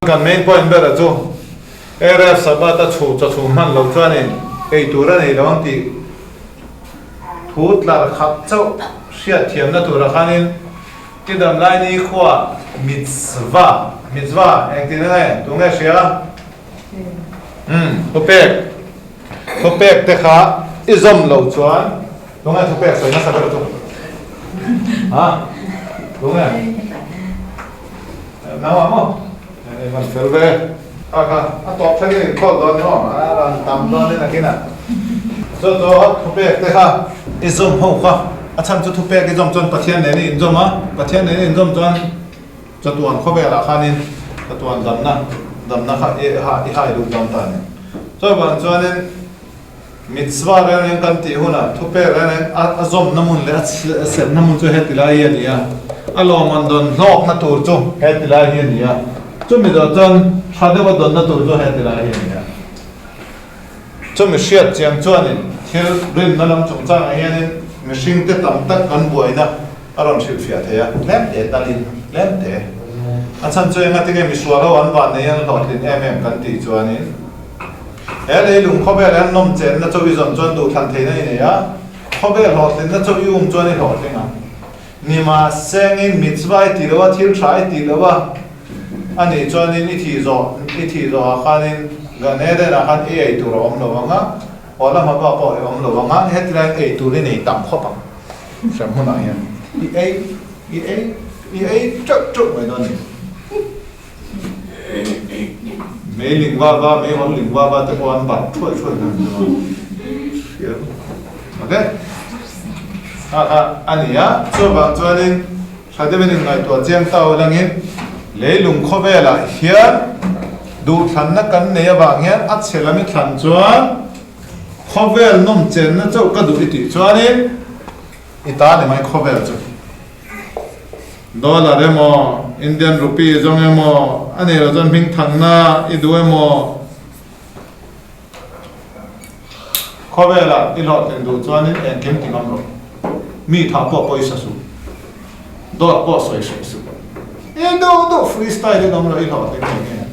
Kan main point ber a chu Erev Sabbath a chhu chaw chhum hman lo chuanin ei tur a nei lo ang tih thu tlar khat chauh hriatthiamna turah khanin i dam lai ni khua mitzvah, mitzvah engtin nge tunge hria? Umm thupek, thupek te kha i zawm lo chuan tunge thupek sawi nasa ber chu? Ha? Tunge? Nangmah maw? Hei man fel ve. A kha a tawp thlengin in khawl dawn ni maw? A rawn tam dawn in a kinah. Chu chu thupek te kha i zawm ho kha a chhan chu thupek i zawm chuan Pathian nen i inzawm a, Pathian nen i inzawm chuan chatuan khawvelah khanin chatuan damna damna kha i i hai duh dawn ta a ni. Chuvang chuanin Mitzvah reng reng kan tih hunah thupek reng reng a zawmna hmun leh a serhna hmun chu heti lai hi a ni a, a lawmman dawn hlawkna tur chu heti lai hi a ni a, chumi dawh chuan tha deuha dawnna tur chu heti lai hi a ni a. Chumi hriat chiang chuanin thil rinna lam chungchangah hianin mihringte tam tak kan buaina a rawn hrilhfiah thei a, tlem te talin tlem te. A chhan chu enga tinge misual ho an vannei an hlawhtlin em em kan tih chuanin, He leilung khawvel hian nawm chenna chaw i zawn chuan duhthlan theihna i nei a, khawvel hlawhtlinna chaw i um chuan i hlawhtling ang. Nimahsengin mitzvah i tih loh a, thil tha i tih loh a, a nih chuanin i thih zawh i thih zawhah khanin Gan Eden-ah khan i ei tur a awm lo ang a, Olam haba pawh i awm lo ang a, hetilaiin ei tur i nei tam khawp ang. Hrem hunah hian i ei i ei i ei teuh teuh mai dawn a ni. Mei ling va va, mei hawn ling va va te pawh an bat thuai thuai kan ni a. Hria ok. Kha kha a ni a, chuvang chuanin tha deuhin inngaihtuah chiang ta ulangin leilung khawvelah hian duhthlanna kan nei avang hian a chhe lam i thlan chuan khawvel nawm chenna chauh ka duh i tih chuanin i ta ni mai khawvel chu. Dollar emaw, Indian rupee zawng emaw, a nei lo chuan hming thangna i duh emaw, khawvelah i hlawhtlin duh chuanin engkim ti ngam rawh. Mi thah pawh pawisa suh. Dawt pawh sawi hreh suh. I duh duh free style in awm rawh i hlawhtling ngei ngei ang.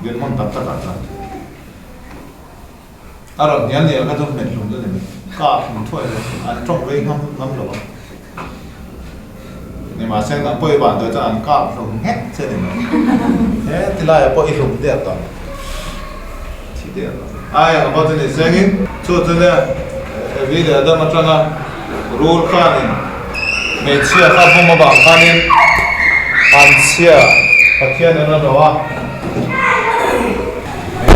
Dinhmun tak takah chuan. A rawn hnial nial kha chu hmet hlum chu ni mai. Ka hlum thuai lo, an tawng vei ngam ngam lo a. Nimahse nang pawh i van dawi chuan an kap hlum nghet che ni mai. He ti laiah pawh i hlum der tawh ang. Thi der tawh. Ai ang pawh chu ni sengin chu chu nia Evi leh Adam atanga rul khanin hmeichhia kha bum avang khanin anchhia Pathian in a hnawh a.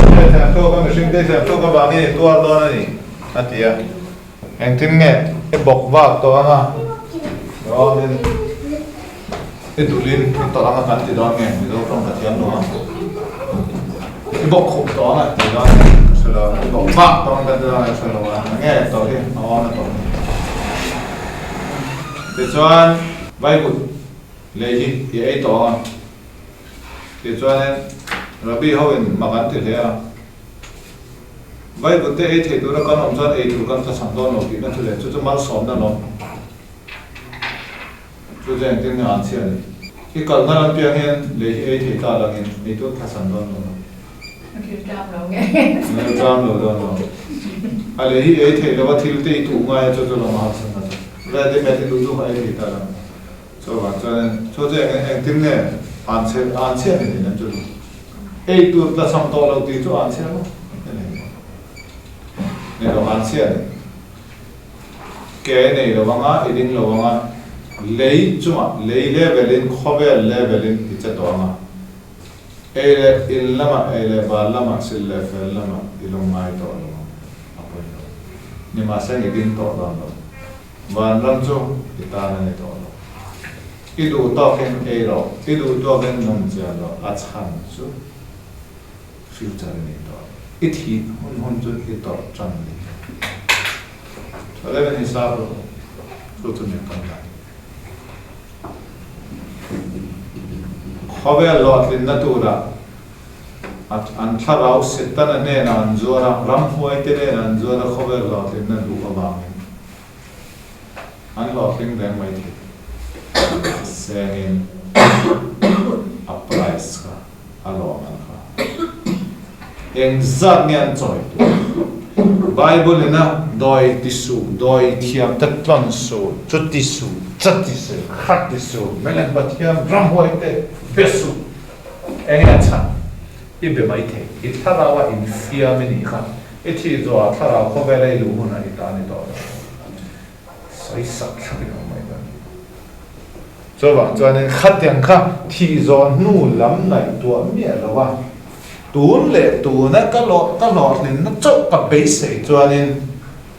Hmeichhia thiam tawk a mihring te thiam tawk avangin i tuar dawn a ni, a ti a. Engtin nge i bawk vak tawh ang a? Dawnin i dulin i tawrh ang a kan ti dawn nge? Mizo tawng ka thiam lo a. I bawk khup tawh ang a ti dawn nge? Ka hre lo a. I bawk vak tawh ang kan ti dawn nge? Ka hre lo a. Enge tawrh hi a awm a tawrh ni. Tichuan Vaivut lei hi i ei tawh ang a. Tichuanin, Rabbi hoin mak an ti hle a, Bible te ei thei tura kan awm chuan ei tur kan tlachham dawn lo tihna chu le, chu chu malsawmna lawm. Chu chu engtin nge an chhiah ni? I kalna lam piang hian lei hi ei thei ta langin ei tur tlachham dawn lo. Rilṭam lo nge? Rilṭam lo dawn lo. A lei hi ei theih lova thil te i tuh ngai a, chu chu lawm a harsatna chu. Ready made i duh duh kha ei thei ta lang. Chuvang chuanin chu chu eng engtin nge an chhe an chhiat ni thin an chu chu ei tur tlachham tawh lo tih chu an chhiat maw ka nei lo nei lo an chhiat ni ke nei lo anga i ding lo anga lei chungah lei level in khawvel level in i che tawh anga ei leh in lamah ei leh bar lamah sil leh fel lamah i lawng ngai tawh lo ang a pawi lo nimahse i ding tawh dawn lo. Vanram chu i tan a ni tawh lo. I duh tawkin ei rawh, i duh tawkin nung chian rawh, a chhan chu future i nei tawh lo. I thih hun hun chu i tawrh tan ni. Tha deuhin i sap rawh, chu chu min kan dan. Khawvel hlawhtlinna turah an thlarau Setana hnenah an zuar a, ramhuaite hnenah an zuar a, khawvel hlawhtlinna duh avangin an hlawhtling reng mai thei. Sengin a price kha. A lawm ang kha. Eng zat nge an chawi tur? Bible in a dawi ti suh, dawi thiam te tlawn suh, chu ti suh, cha ti suh, kha ti suh, Melen Pathian ramhuai te be suh. Eng nge a chhan? I be mai thei. I thlarau a infiam i nih kha. I thih zawhah thlarau khawvel a i luh hunah i ta ni tawh lo. Sawi sak thlap in awm mai dawn. Chuvang chuanin khatiang kha thih zawh hnu lam ngaihtuah miah lo a, tun leh tuna ka lawh ka hlawhtlinna chauh ka beisei chuanin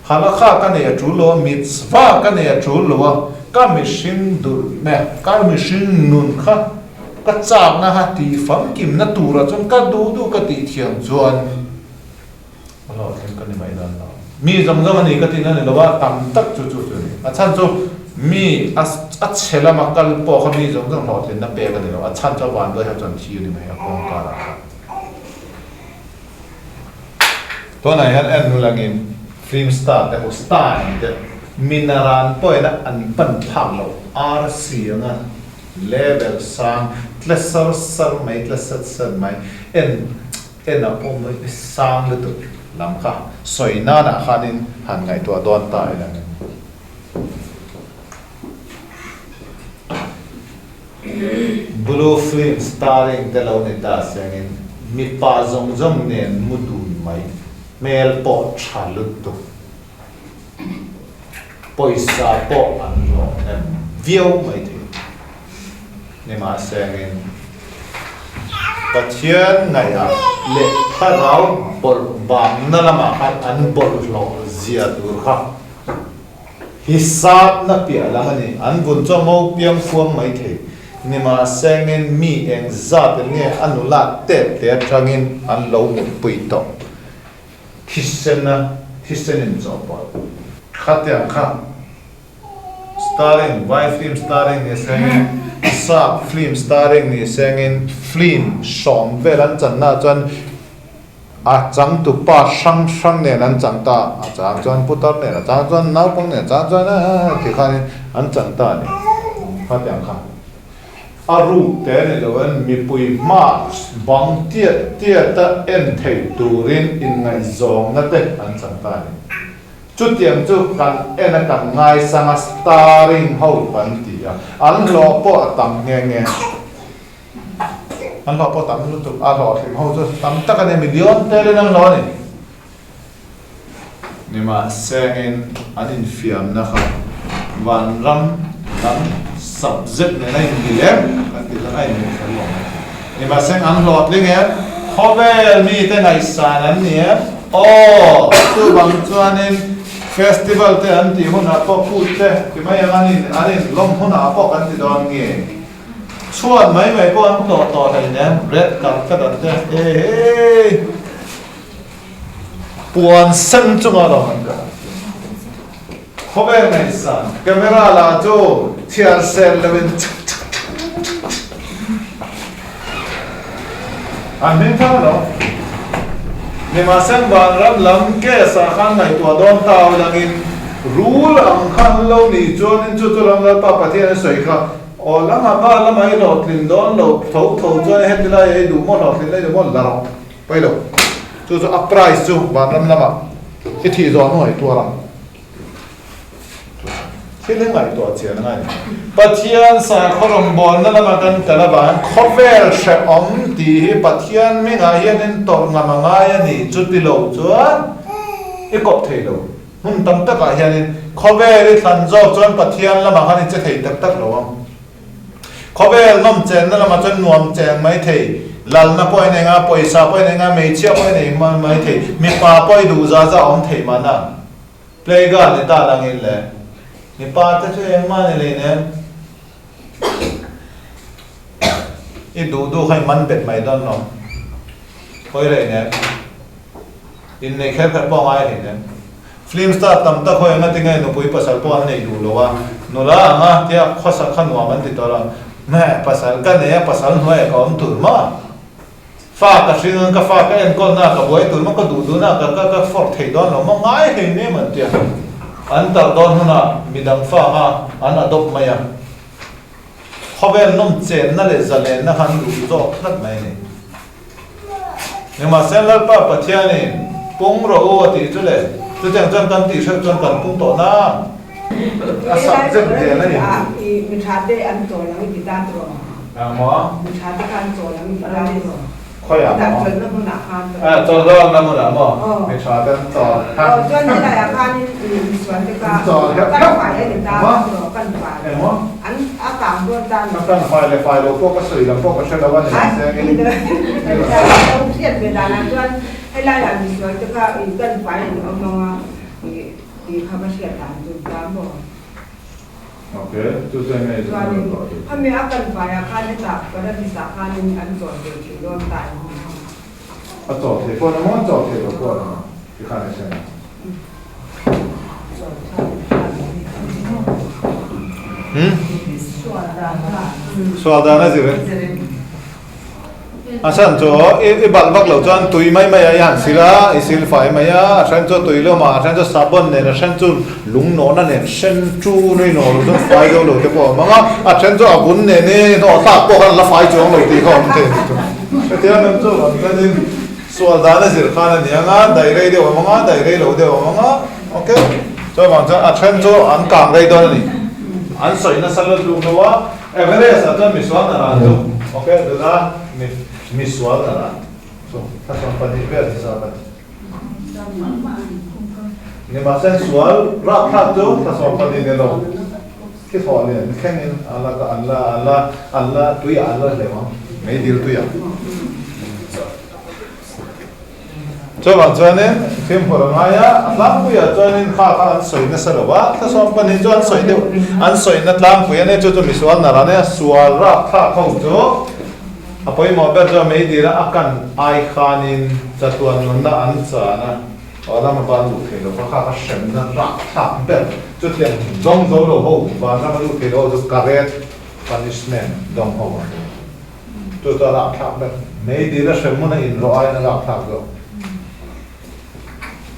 halakha ka nei a tul lo a, mitzvah ka nei a tul lo a, ka mihring dulhna, ka mihring nun kha ka chakna kha tihfamkimna turah chuan ka duh duh ka tih thiam chuan A hlawhtling ka ni mai dan lo. Mi zawng zawng a ni ka tihna ni lo a, tam tak chu chu chu a ni. A chhan chu mi a a chhe lama kal pawh kha mi zawng zawng hlawhtlinna pek a ni lo. A chhan chu a vanduai ho chuan thi a ni mai a kawng karah khan. Tunah hian en hnu langin film star te ho star ang te minaran pawhin a an pan phak loh arsi anga level sang tle sar sar mai tle sat sat mai en En a awm mai sang lutuk lam kha sawi nanah khanin han ngaihtuah dawn ta ila ni. Blue film starring te lo ni ta sengin mipa zawng zawng nen mu dun mai hmel pawh tha lutuk pawisa pawh an hlawh hnem viau mai thei. Nimahsengin, Pathian ngaihah leh thlarau bawlh bangna lamah khan an bawlhhlawh zia tur kha hisapna piah lam a ni. An vun chu a ngo piang fuang mai thei. Nimahsengin, mi eng zat nge a nula tep te atangin an lo mutpui tawh. Thisena thisen inchawhpawlh khatiang kha. Starring, Vai film starring ni sengin, Sap film starring ni sengin film sawm vel an channa ah chuan a changtupa hrang hrang nen an chang ta, a chang chuan putar nen, a chang chuan naupang nen, a chang chuan ti khanin an chang ta a ni. Khatiang kha a ruk te ni loin mipui hma bang tiat tiata en theih turin inngaihzawnna te an chang ta a ni. Chutiang chu kan en a kan ngaisang a, starring ho kan ti a, an hlawh pawh a tam nghe nghe. An hlawh pawh a tam lutuk, a hlawhthlim ho chu tam tak a ni, million telin an hlawh a ni. Nimahsengin an infiamna kha vanram lam subject nen a inmil em kan tih chuan a inmil kher lo mai thei. Nimahseng an hlawhtling em? Khawvel mite ngaihsan an ni em? Aw, chuvang chuanin festival te an tih hunah pawh kut te ti mai ang an in an in lawm hunah pawh kan ti dawn nge? Chhuat mai mai pawh an tlawh tawh hleinem, red carpet an te ehee puan sen chunga lawm an kal. Khawvel ngaihsan camera la chu chhiar sel loin chak chak chak chak chak chak an hming thang lo. Nimahseng vanram lam case ah khan ngaihtuah dawn tau langin rul ang kha an lo nih chuanin chu chu ram Lalpa Pathian a sawi kha aw lama ba lama i hlawhtlin dawn lo tho tho chuan heti lai ei duh maw hlawhtlin lai duh maw la rawh pawi lo chu chu a price chu vanram lamah i thih zawh hnuai tuar ang. Thil hi ngaihtuah chian a ngai ni. Pathian sakhaw rawngbawlna lama kan kal avangin khawvel hrehawm tih hi Pathian hmingah hianin tawrh ngam a ngai a ni. Chuti lo chuan i kawp thei lo. Hmun tam takah hianin khawvel i thlan zawk chuan Pathian lamah khan i che thei tak tak lo ang. Khawvel nawm chenna lamah chuan nuam cheng mai thei, lalna pawh i nei nga, pawisa pawh i nei nga, hmeichhia pawh i nei mai thei, mipa pawh i duh za za awm thei mahna. Playground ni ta langin le mipa te chu engmah ni lei nen i duh duh kha i man bet mai dawn lo hawi rei nen inneih kher kher pawh a ngai hlei nen film star tam tak ho enga tinge nupui pasal pawh an neih duh lo a nula anga tia khawsak kha nuam an ti tawh lo meh pasal ka nei a pasal hnuaiah ka awm tur maw. Fa ka hring ang, ka fa ka enkawl na, ka buai tur maw, ka duh duh na, ka ka ka fawrh thei dawn lo maw, ngai hlei nem an tia. An tarh dawn hunah midang fa kha an adopt mai a. Khawvel nawm chenna leh zalenna kha an duh zawk tlat mai a ni. Nimahse Lalpa Pathianin pung rawh u a tih chu le, chutiang chuan kan tih hreuh chuan kan pung tawh na. A subject nen a in. Engmaw? Khawiah maw? Chawlhlawkna hmunah maw? Mi tha te an chawl an chawl heuh heuh maw? Engmaw? A kan fai leh fai lo pawh ka sawi lam pawh ka hre lo a ni mahse engin Ok, chu chu enge i zuk nawn tawh tih. Khami a kan faiah khan hetah Paradis ah khanin an chawl ve thei dawn ta em ni? A chawl thei pawh ni maw, a chawl thei lo pawh ni maw ti khan i hre na. Chawl tha Hmm? Sual dan a zir e. A chhan chu i balh vak loh chuan tui mai mai ah i han sil a, i sil fai mai a, a then chu tui lawm ah, a then chu sabon nen, a then chu lung nawhna nen sen chu nui nawh loh chuan fai zo lo te pawh a awm ang a, a then chu a vun nen i hnawh thlak pawh khan la fai chuang lo tih kha a awm thei a ni chu. Hetiang em chu ang chuanin sual dan a zir khan a ni ang a, daih rei deuh a awm ang a, daih rei lo deuh a awm ang a, ok. Chuvang chuan a then chu an kang rei dawn a ni. An sawi nasa lutuk lo a. Everest ah chuan misual na ran chu ok tuna mi misual na ran chu thla 12 vel chi sa kan ni mahse sual rapthlak chu thla 12 ni lo thi thawh lian thleng in an la an la an la an la tui ah an la hleuh ang meidil tui ah. Chuvang chuanin fimkhur a ngai a, a tlangpuiah chuanin kha kha an sawi nasa lo a, thla 12 chu an sawi deuh, an sawina tlangpui a nia, chu chu misual nar a nia, sual rapthlak ho chu a pawimawh ber chu a meidil a, a kan ai khanin chatuan nunna an chan a, aw lama ban luh thei lo kha kha kha hremna rapthlak ber, chutiang dawng zo lo ho, vanrama luh thei lo ho chu karet punishment dawng ho a ni. Chu chu a lakthlak ber. Meidil a hrem hmun a inrawh aiin a lakthlak zawk.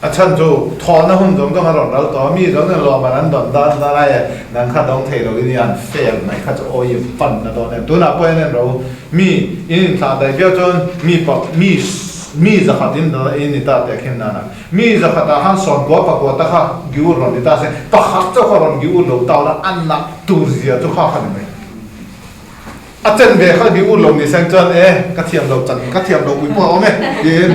A chhan chu thawhna hun zawng zawng a rawn ral tawh a, mi zawng zawng lawmman an dawn dan dan aia nang kha dawng thei lo in i an fail mai kha chu awi pan na dawn em. Tunah pawh hian en ro mi in inthlah daih viau chuan mi pa mi mi zakhat in in ni ta teh khin nana mi zakhat ah khan 99 ta kha giur rawn ni ta se pakhat chauh kha rawn giur lo ta ula a nak tur zia chu kha kha ni mai. A chen ve kha ni ur lo ni seng chuan e ka thiam lo chan ka thiam lo pui pawh a awm e tiin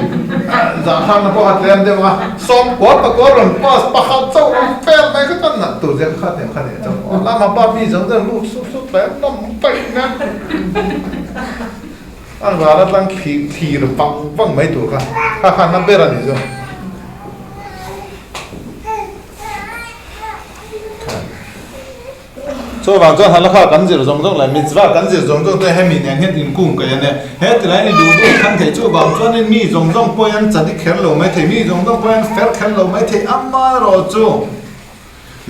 zahthlakna pawh a tlem deuh a, 99 rawn pass pakhat chauh rawn fail mai kha chuan nat tur zia kha hniam kha nia chuan aw lama pa mi zawng zawng lut sup sup hle an nawm paih nia an ral atang thlir thlir vang vang mai tur kha kha khan na ber a ni chu. Chuvang chuan halakha kan zir zawng zawng leh mitzvah kan zir zawng zawng te hemi nen hian inkung kaih a nia. He tilaiin i duh duh thlang thei chuvang chuanin mi zawng zawng pawhin an chadi kher lo mai thei, mi zawng zawng pawhin an fer kher lo mai thei amaherawh chu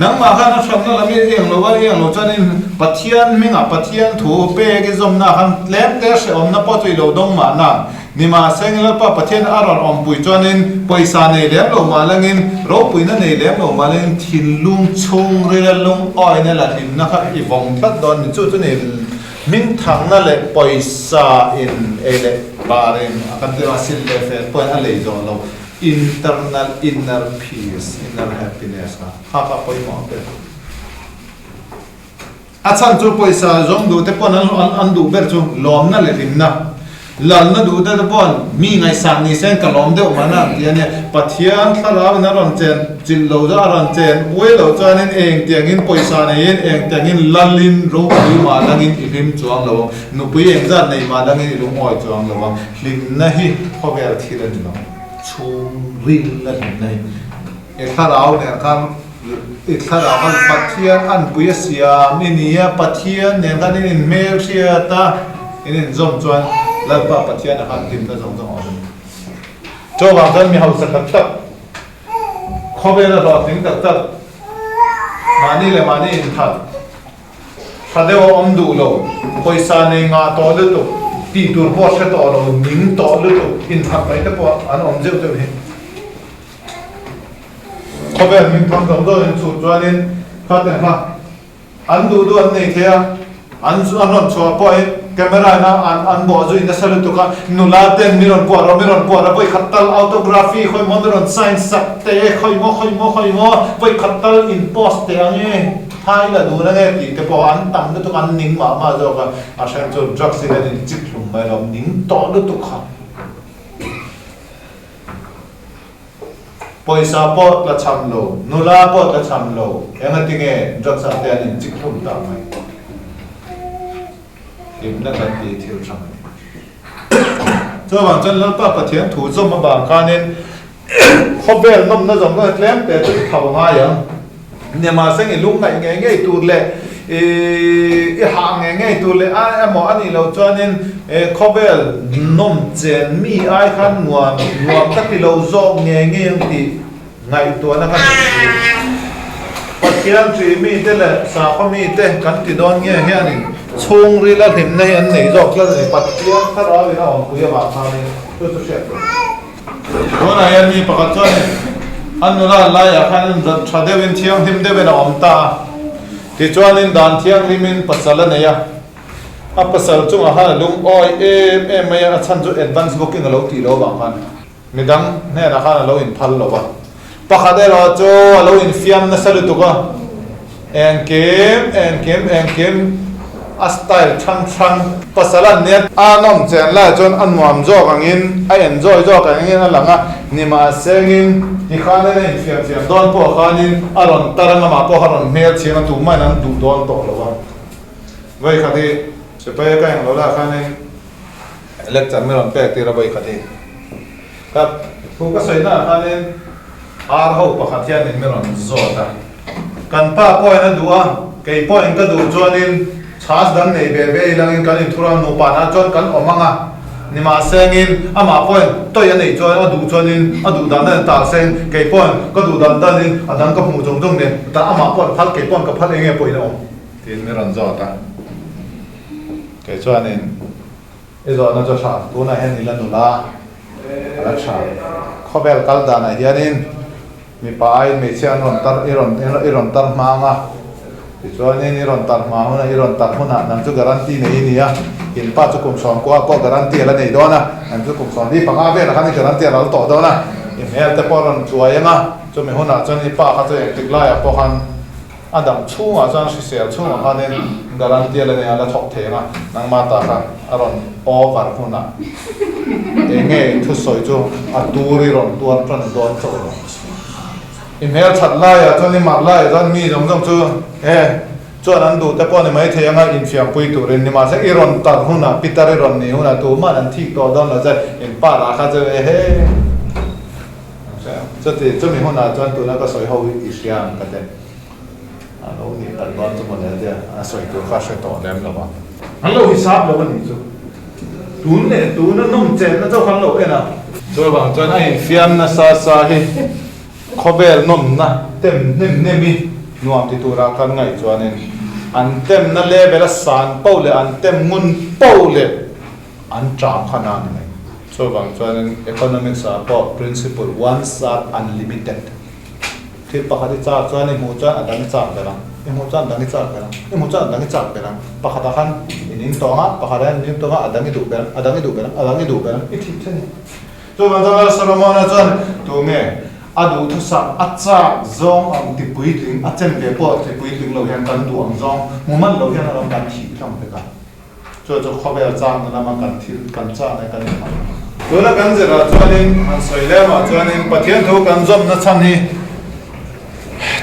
nangmah khan a hranna lam i eng lo a, i eng lo chuanin Pathian hmingah Pathian thu pek i zawmna khan tlem te hrehawmna pawh chu i lo dawng mahna. Nimahse, Lalpa Pathian a rawn awmpui chuanin pawisa nei lem lo mah langin, ropuina nei lem lo mah langin thinlung chhungrila lungawina la hlimna kha i vawng tlat dawn ni. Chu chu ni hmingthangna leh pawisa in ei leh barin a kan tirh a, sil leh fel pawhin a lei zawh lo. Internal inner peace, inner happiness kha kha kha pawimawh ber. A chhan chu pawisa zawng duhte pawn an duh ber chu lawmna leh hlimna. Lalna duhte te pawn mi ngaihsan ni se ka lawm deuh mahna an ti a nia. Pathian thlarau in a rawn chen chilh lo chu a rawn chen uai loh chuanin engtiangin pawisa neiin engtiangin lalin ropui mah langin i hlim chuang lo ang. Nupui engzat nei mah langin i lungawi chuang lo ang. Hlimna hi khawvel thil a ni lo. Chhungril a hlimna hi i thlarau nen khan I thlarau khan Pathian anpui a siam i ni a, Pathian nen khan in inhmel hriat a, in inzawm chuan Lalpa Pathian ah khan hlimna zawng zawng a awm a ni. Chuvang chuan mi hausa tak tak, khawvela hlawhtling tak tak, mahni leh mahni inthat, tha deuh a awm duh lo, pawisa nei ngah tawh lutuk, tih tur pawh hre tawh lo, ning tawh lutuk, inthat mai te pawh an awm zeuh zeuh hi. Khawvel hming thang zawng zawngin chhut chuanin kha te kha an duh duh an nei thei a, an an rawn chhuah pawhin. Camera in a an an bawh zui nasa lutuk a, nula ten mi rawn kuah rawh, mi rawn kuah rawh, vawi khat tal autography khawi maw mi rawn sign sak teh, khawi maw, khawi maw, khawi maw, vawi khat tal in post teh ang e, thai la dun ang e tih te pawh an tam lutuk an ning mah mah zawk a, a then chu drugs in an in chik hlum mai lo, ning tawh lutuk kha. Pawisa pawh tla cham lo, nula pawh tla cham lo, engatinge drugs ah te an in chik hlum tak mai? Hlimna kan tih thil hrang a ni. Chuvang chuan Lalpa Pathian thu zawm avang khanin khawvel nawmna zawng zawng hi tlem te chu i tho ngai ang. Nimahseng i lungngaih ngei ngei tur leh i hah ngei ngei tur leh a emaw a nih loh chuanin khawvel nawm chen mi ai khan nuam nuam ka ti lo zawk ngei ngei ang tih ngaihtuahna kha nei thin. Pathian ṭih mite leh sakhaw mite kan ti dawn nge hianin chhungril a hlimna hi an nei zawk tlat a ni. Pathian thlarauin a awmpui avang khanin chu chu hriat tur. Tunah hian mi pakhat chuanin a nula laiah khan tha deuhin thianghlim deuhin a awm ta a, tichuanin dan thianghlimin pasal a nei a, a pasal chungah khan a lungawi em em mai a, a chhan chu advance booking a lo tih loh avang khan midang hnenah khan a lo inphal lo va, pakhat erawh chu a lo infiam nasa lutuk a. Engkim, engkim, engkim a style hrang hrang. Pasal an nia. A nawm chen lai chuan a nuam zawk angin, a enjoy zawk angin a lang a, nimahsengin tikhanin a infiam fiam dawn pawh khanin a rawn tar ang, amah pawh kha rawn hmel chiang a, tumahin an duh dawn tawh lo a. Vawikhat hi sipai ka englo lah khanin lecture min rawn pek tir a vawikhat hi. Ka thu ka sawi naah khanin ar ho pakhat hianin min rawn zawt a, kan pa pawhin a duh a, kei pawhin ka duh chuanin chhas dang nei ve ve ilangin kan inthura nupa nah chuan kan awm ang a, nimahsengin amah pawhin tawih a neih chuan a duh chuanin a duh dan dan ta seng, kei pawhin ka duh dan danin a dang ka hmuh zawng zawng nen tah amah pawhin phal kei pawhin ka phal eng nge pawhin a awm tiin min rawn zawt a, kei chuanin. I zawhna chu tha, tunah hian i la nula a la tha. Khawvel kal danah hianin mipa aiin hmeichhia an rawn tar i rawn i rawn tar hma ang a, tichuanin i rawn tar hma hunah i rawn tar hunah nang chu guarantee nei i ni a, in pa chu kum 90 pawh guarantee a la nei dawn a, nang chu kum 45 velah khan i guarantee a ral tawh dawn a, i hmel te pawh a rawn chuai ang a, chumi hunah chuan i pa kha chu engtik laiah pawh khan A dam chhungah chuan hrisel chhungah khanin guarantee a la nei a, la thawk thei ang a, nangmah ta kha a rawn over hunah eng nge thusawi chu a tur i rawn tuar tan dawn chauh lo. I hmel that laiah chuan i mar laiah chuan mi zawng zawng chu e chuan an duh te pawh ni mai thei ang a, infiampui turin ni mahse i rawn tar hunah pitar i rawn nih hunah tuman an thik tawh dawn lo che, in pa lah kha chu ehe. Chuti chumi hunah chuan tuna ka sawi ho hi i hria ang ka ti. A lo nih tak dawn chu mawle tia a sawi tur kha hre tawh lem lo a. An lo hisap lo a nih chu. Tun leh tuna nawm chenna chauh kha an lo en a. Chuvang chuan a infiam nasa sa hi khawvel nawmna tem hnem hnem hi nuam ti turah kan ngaih chuanin an temna level a san poh leh an tem ngun poh leh an ṭam kha na ni mai. Chuvang chuanin economics ah pawh principle wants are unlimited. Thil pakhat i chak chuan i hmuh chuan a dang i chak ber ang, i hmuh chuan a dang i chak ber ang, i hmuh chuan a dang i chak ber ang. Pakhatah khan i ning tawng a, pakhatah hian i ning tawng a, a dang i duh ber ang, a dang i duh ber ang, a dang i duh ber ang, i thih thei. Chuvang chuan Lal Solomona chuan tunge a duhthusam a chak zawng ang ti puitling, a chen ve pawh ti puitling lo hian kan duh ang zawng hmu man lo hian a rawn kan thih hlawm vek a. Chu chu khawvel changna lama kan thil kan chahna kan inhmang. Tuna kan zirah chuanin han sawi lemah chuanin Pathian thu kan zawmna chhan hi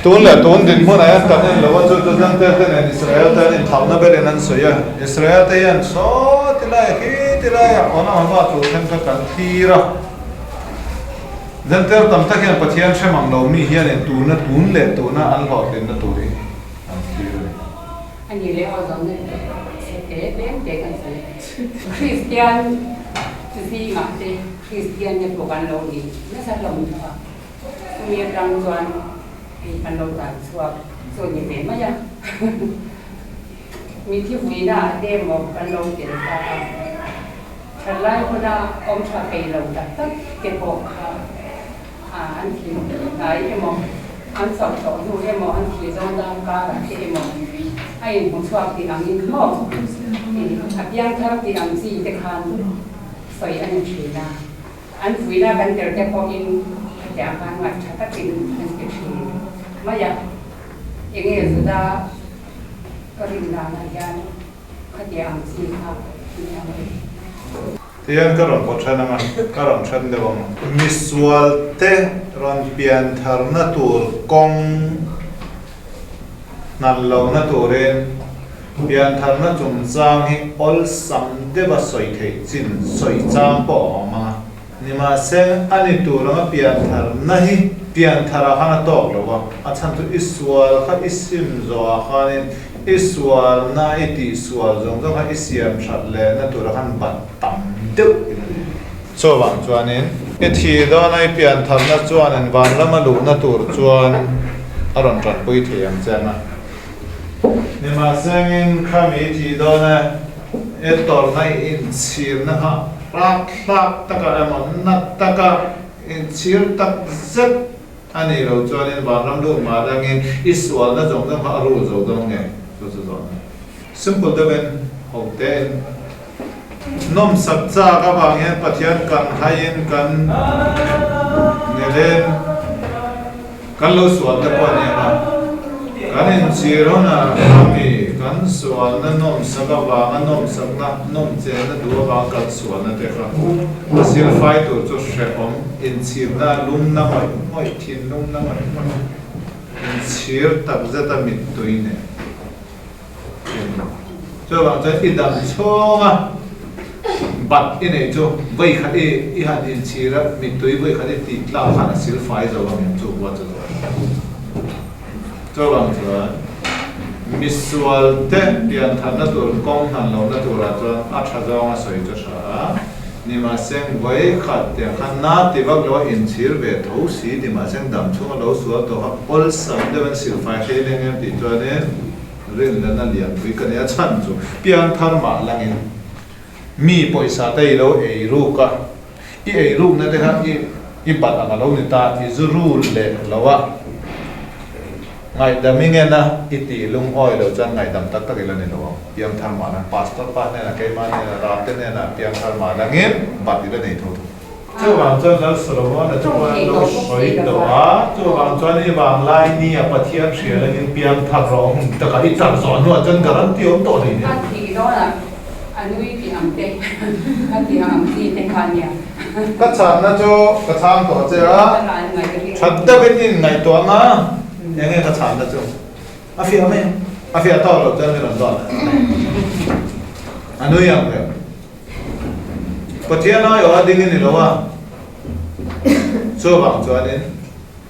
tun leh tun dinhmunah hian kan en lo a, chu chu Jentail te nen Israel te an inthlauhna berin an sawi a. Israel te hian saw ti laiah khi ti laiah awna hma tur then kha kan thlir a. Jentail tam tak hian Pathian hre mang lo mi hianin tuna tun leh tuna an hlawhtlinna tur hi an thlir a ni. A ni leh aw zawng in chhe te tlem te kan sawi. Kristian zingah te Kristian te pawh kan lo ni nasa hlawm tawh a, chumi atang chuan hei kan lo tan chhuak chu a ni ve mai a. Mithi vuina ah te emaw kan lo tel ta a, thalai huna awm tha peih lo tak tak te pawh kha an thil hnai emaw. An chauh tawh hnu emaw an thih zawn dan karah te emaw a inhmu chhuak tih angin maw a piangthar tih ang chi te khan sawi a ni thin a. An vuina kan tel te pawhin hetiang khan ngaih tha takin an ti thin mai a. Enge Juda ka rin danah hian khatiang ang chi kha ni ang e. Tihian ka rawn pawh then ang a, ka rawn then deuh ang. Misualte rawn pian tharna tur kawng hnan lohna turin pian tharna chungchang hi awlsam deuha sawi theih chin sawi chang pawh a awm ang a. Nimahse, a ni tur anga pian tharna hi pian tharah khan a tawk lo a, a chhan chu i sual kha i sim zawhah khanin i sualna i tihsual zawng zawng kha i siam that lehna turah khan bat tam deuh in a ni. Chuvang chuanin i thih dawna i pian tharna chuanin vanrama luhna tur chuan a rawn tanpui thei ang che ang a. Nimahsengin khami i thih dawna i tawrhna i inchhirna kha Rapthlak taka emaw nat taka inchhir tak zet a nih loh chuanin vanram lut mah dangin i sualna zawng zawng kha a rul zo dawn nge? Chu chu zawhna simple deuhin ho tein nawmsak chak avang hian Pathian kan haiin kan nileng Kan lo sual te pawh nia a, kan inchhir hunah khami kan sualna nawmsak avanga nawmsakna, nawmchenna duh avanga kan sualna te kha a silfai tur chu hrehawm, inchhirna lumna ngawih ngawih, thinlungna ngawih ngawih, inchhir takzeta mittui nen in chuvang chuan i dam chhunga bat i neih chu vawi khat i i han inchhir a, mittui vawi khat i tih tlak khan a sil fai zo ang em chu huat chu zawh chuvang chuan misual te pianthanna tur kawng hnan lohna turah chuan a tha zawng a sawi chu tha a, nimahseng vawi khat tiang khan na ti vak lo a inchhir ve tho si nimahseng dam chhunga lo sual tawh kha awlsam deuh in silfai hlei leng em tih chuanin Rinhlelhna lianpui ka nei a chhan chu piangthar mah langin mi pawisa te i lo ei ruk a, i ei rukna te kha i i bat ang a lo ni ta, i zu rul leh lo a, ngaihdam i ngen a, i tih lungawi lo chuan ngaihdam tak tak i la ni lo ang. Piangthar mah lang pastor pa hnenah keimah hnenah Rate hnenah piangthar mah langin bat i la nei tho tho. Chuvang chuan Lal Solomon-a chu pawh an lo sawi tawh a, chuvang chuan i vanglai nia Pathian hria langin piang thar rawh hun takah i tar zawh hnuah chuan guarantee awm tawh hlei nen. A thih dawnah a nui tih ang te, a tih ang chi te kha nia. Ka chhanna chu ka chhang tawh che a, that deuhin i inngaihtuah ang a, eng nge ka chhanna chu? A fiah mai ang, a fiah tawk loh chuan min rawn zawt a nui ang reng. Pathian aiawh a ding i ni lo a, chuvang chuanin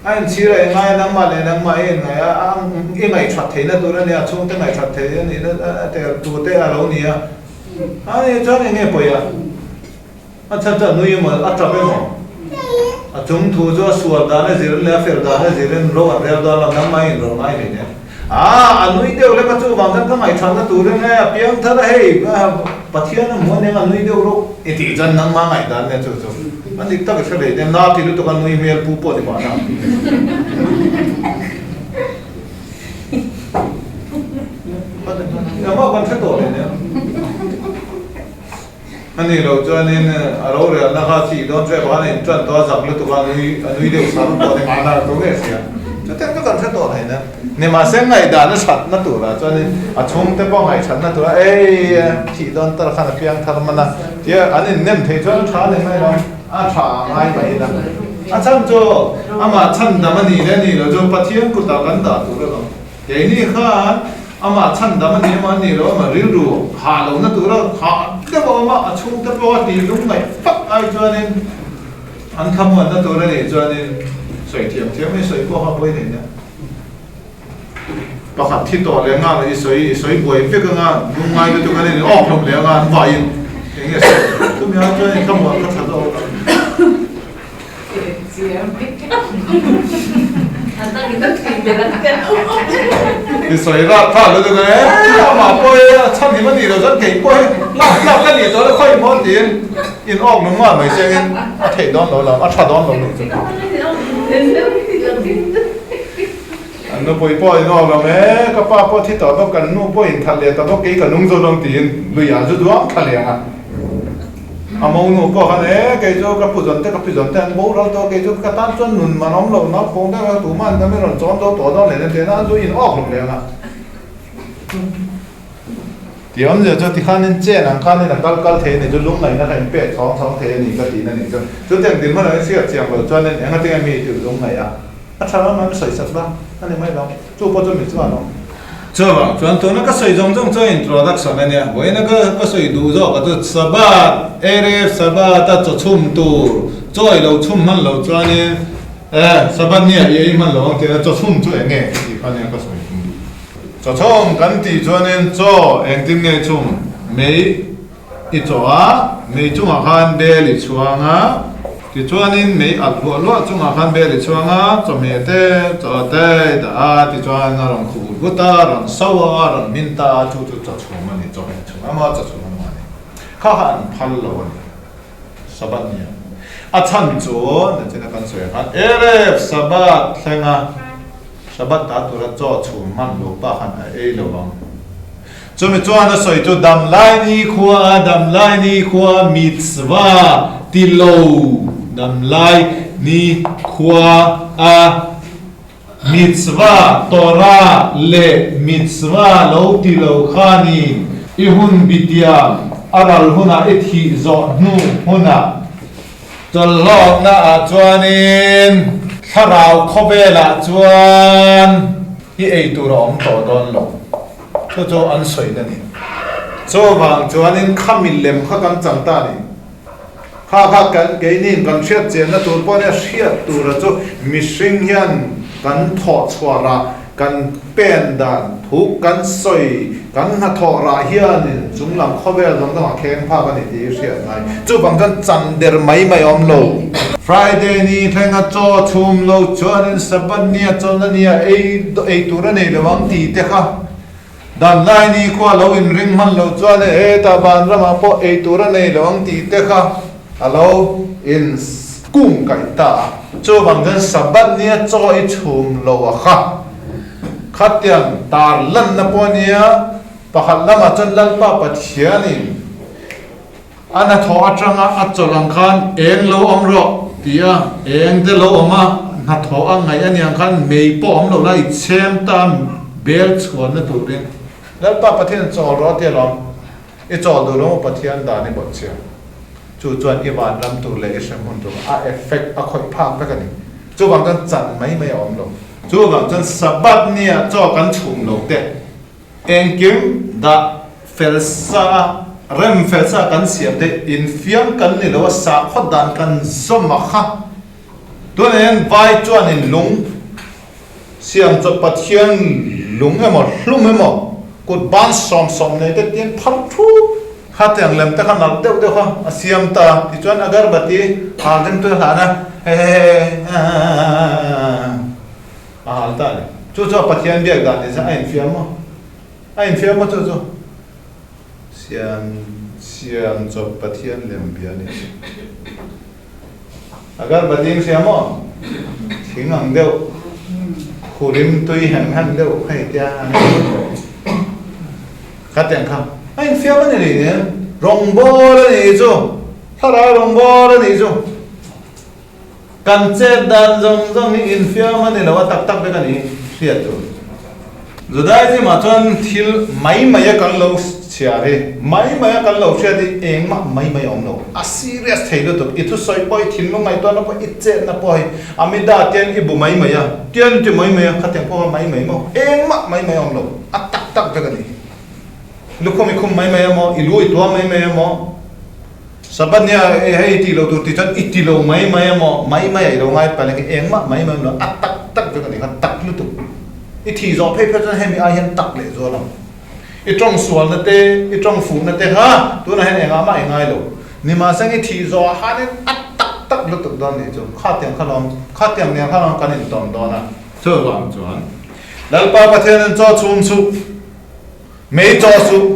a inchhir a ingai a, nangmah leh nangmah i inngaih a, i ngaihṭhat theihna tur a nia, a chhungte ngaihṭhat theih a nihna tute a lo ni a, a nih chuan eng nge pawi a, a chhan chu a nui emaw a ṭap emaw, a chung thu chu a sual dan a zirin leh a fel dan a zirin ro an rel dawn lo, nangmah i inrawlh ngai hlei nen. A, a nui deuh lek a chuvang chuan ka ngaihṭhatna turin he a piang thar a hei, Pathian a hmu a nia a nui deuh rawh i tih chuan nangmah ngaihdan nia chu chu a dik tak i hre leh nia, na ti lutuk a nui hmel pu pawh ni mahna. Engmah kan hre tawh leh nia. A nih loh chuanin a rorelna kha thih dawn ṭep a, a inṭan tawh a, zak lutuk a, a nui deuh sar pawh ni mahna a tho nge sia. Chutiang chu kan hre tawh thei nen. Nimahse ngaihdan a ṭhatna turah chuanin a chhungte pawh ngaihṭhatna turah ei thih dawn tar khan a piang thar man a, tia an innem thei chuan a ṭha a ni mai lo, a ṭha a ngai mai ila. A chhan chu amah chhandam a nih leh a nih loh chu Pathian kutah kan dah tur alawm. Keini khan amah chhandam a ni emaw a nih loh emaw rilru hah lohna tura hah deuh a awm a, a chhungte pawh a tih lung ngaih fak ai chuanin an thlamuanna tur a nih chuanin sawi thiam thiam mai sawi pawh kha pawi nei nia. Pakhat thi tawh leh nghal i sawi i sawi buai vek anga lungngai lutuk a ni awk hlawm leh anga an vaiin eng nge sawi chumi ai chuan i thlamuan kha tha zawk a. I sawi rah tha lutuk e, amah pawh hi a chhan him a nih loh chuan kei pawh hi lak tlak ka nih tawh le khawi maw tiin in awk lung ngal mai chengin a theih dawn lo lam, a tha dawn lo luh chu. Nupui pawh in awk lo e, ka pa pawh thi tawh bawk, kan nu pawh in that leh ta bawk, kei ka nung zo dawn tiin lui ah zu duang thla leh ang a. A monu pawh khan e, kei chu ka pu zawn te ka pi zawn te an boral tawh, kei chu ka tan chuan nun man awm lo, naupang deuh a tumah an dam i rawn chawm zo tawh dawn leh nen a zu in awk hlawm leh ang a. Ti awmzia chu tikhanin chen ang khanin a kal kal thei a ni chu lungngaihna kha in pek chhawng chhawng thei a ni ka tihna a nih chu. Chutiang dinhmun ang in hriat chiang lo chuanin eng atinge mi tih lungngaih a a tha lam an sawi sak la a ni mai lo. Chu pawh chu mi chuan awm. Chuvang chuan tuna ka sawi zawng zawng chuan introduction a nia, vawiina ka ka sawi duh zawk a chu Sabbath, Erev Sabbath a chaw chhum tur, chaw i lo chhum hman lo chuanin eh Sabbath nia i ei hman lo ang tihna chaw chhum chu eng nge tih kha nia ka sawi tum duh. Chawchhawm kan tih chuanin chaw engtin nge chhum? Mei i chaw a, mei chungah khan bel i chhuang a, tichuanin mei alh hluah hluah chungah khan bel i chhuang a, chawhmeh te, chaw te i dah a, tichuan a rawn khuh vut a, a rawn so a, a rawn hmin ta a, chu chu chawchhum a ni, chawhmeh chhum emaw chawchhum emaw a ni. Kha kha an phal lo a ni. Sabbath nia. A chhan chu nachina kan sawi ang khan Erev Sabbath thlenga Sabbath ta tura chaw chhum hman lo pa khan a ei lo ang. Chumi chuan a sawi chu damlai ni khua damlai ni khua mitzvah ti lo damlai ni khua a Mitzvah, Torah, leh mitzvah lo ti lo khanin i hun bitiam a ral hunah i thih zawh hnu hunah chawlhlawkna ah chuanin thlarau khawvelah chuan i ei tur a awm tawh dawn lo. Chu chu an sawina ni. Chuvang chuanin khami lem kha kan chang ta a ni. Kha kha kan keiniin kan hriat chianna tur pawh nia hriat tura chu mihring hian kan thawh chhuah rah, kan pen dan thu kan sawi, kan hnathawh rah hianin chung lam khawvel zawng zawng a kheng phak a ni tih hi hriat ngai. Chuvang chuan chan der mai mai awm lo. Friday ni thlenga chaw chhum lo chuanin Sabbath nia chawlhna nia ei ei tur a nei lo ang tih te kha Dan lai ni khua lo inring hman lo chuan e hetah vanramah pawh ei tur a nei lo ang tih te kha a lo in kung kaih ta a. Chuvang chuan Sabbath nia chaw i chhum lo a kha. Khatiang tar lanna pawh nia pakhat lamah chuan Lalpa Pathianin a hnathawh atanga a chawlh ang khan eng lo awm rawh ti a, eng te lo awm a, hnathawh a ngaih a niang khan mei pawh awm lo la i chhem ta bel chhuanna turin Lalpa Pathian chawl rawh tia lawm, i chawl duh lo maw Pathian dan i bawhchhia. Chu chuan i vanram tur leh i hrem hun tur a effect a khawih phak vek a ni. Chuvang chuan chan mai mai a awm lo. Chuvang chuan Sabbath nia chaw kan chhum lo te. Engkim dah fel sa, rem fel sa kan siam te infiam kan ni lo a, sakhaw dan kan zawm a kha. Tunah hian vai chuanin lung siam chawp Pathian lung emaw hlum emaw kut ban sawm sawm nei te tian phar thup kha tiang lem te kha nalh deuh deuh kha a siam ta tichuan agarbati hal ring tu hlan a he A hal ta a ni. Chu chu a Pathian biak dan ni chuan a infiam maw? A infiam maw chu chu? Siam siam chawp Pathian lem bia a ni. Agarbati inhria maw? Thing ang deuh, khurim tui hem hem deuh hei tia a ni. Khatiang kha a infiam a ni rih nen. Rawngbâwl a nih chu, thlarau rawngbâwl a nih chu. Kan chet dan zawng zawng hi infiam a ni lo a, tak tak vek a ni hriat tur. Judaism ah chuan thil mai mai a kan lo chhiar hi, mai mai a kan lo hriat hi engmah mai mai a awm lo. A serious thei lutuk, i thusawi pawh, i thinlung ngaihtuahna pawh, i chetna pawh hi Amida tian i bu mai mai a, tian i ti mai mai a, khatiang pawh kha mai mai maw, engmah mai mai a awm lo, a tak tak vek a ni. Lukhum i khum mai mai a maw, i lu i tuam mai mai a maw, Sabbath nia hei i tih lo tur tih chuan i ti lo mai mai a maw? Mai mai a i lo ngai palh eng engmah mai mai lo a tak tak vek a ni kha tak lutuk. I thih zawh phei phei chuan hemi ai hian tak leh zual ang. I tawng sualna te, i tawng fuhna te kha tunah hian engah mah i ngai lo. Nimahseng i thih zawh ah khanin a tak tak lutuk dawn nih chu. Khatiang kha lawm, khatiang nen kha lawm kan intawn dawn a. Chuvang chuan Lalpa Pathianin chaw chhum suh, mei chaw suh.